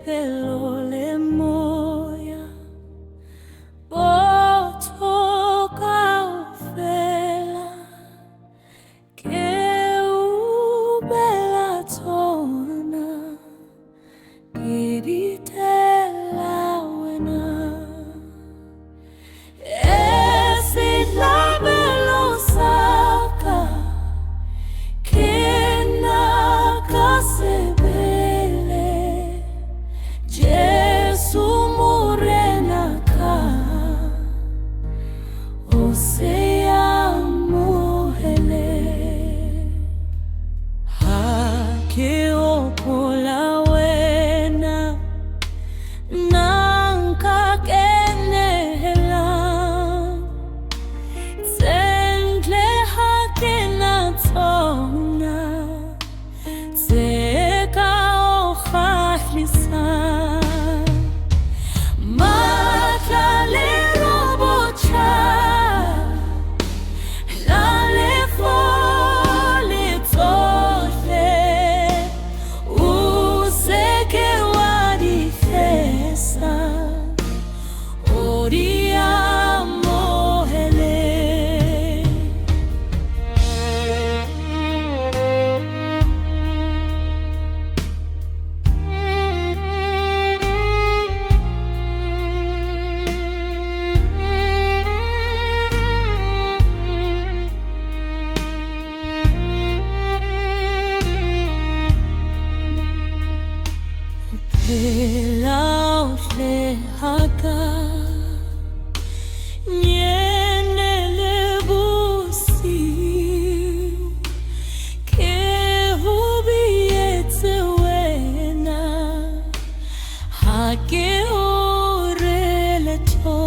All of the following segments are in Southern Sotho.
Bophelo le moya, botho kaofela ke o bela tsona, ke di tela wena. E sehlabelo sa ka, ke nna ka sebele, Jesu Morena ka, o se amohele. Ha ke hopola wena, nna nka kenehelang. Tse ntle ha ke na tsona, tse ka o kgahlisang. Matla le robotjha, hlalefo le tsohle, o se ke wa di fesa, o di amohele. Ho phela hohle ha ka, nyene le bosiu, ke ho beetse wena, ha ke o re letho.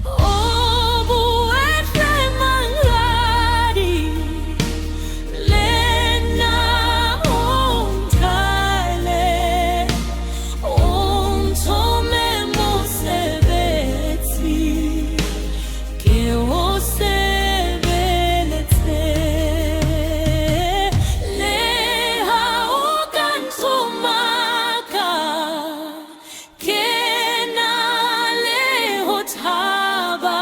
O bue hle monghadi, le nna o nthaele, o nthome mosebetsi, ke o sebeletse. Le ha o ka nthomaka, ke na le ho thaba,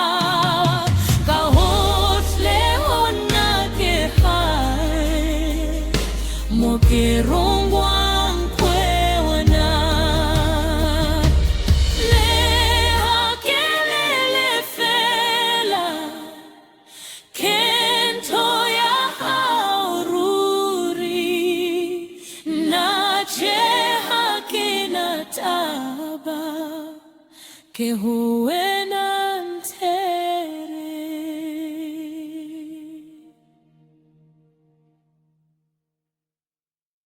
ka hohle ho nna ke hae, mo ke rongwang ke wena. Le ha ke le lefeela, ke ntho ya hao ruri, nna tjhe ha ke na taba, ke ho wena.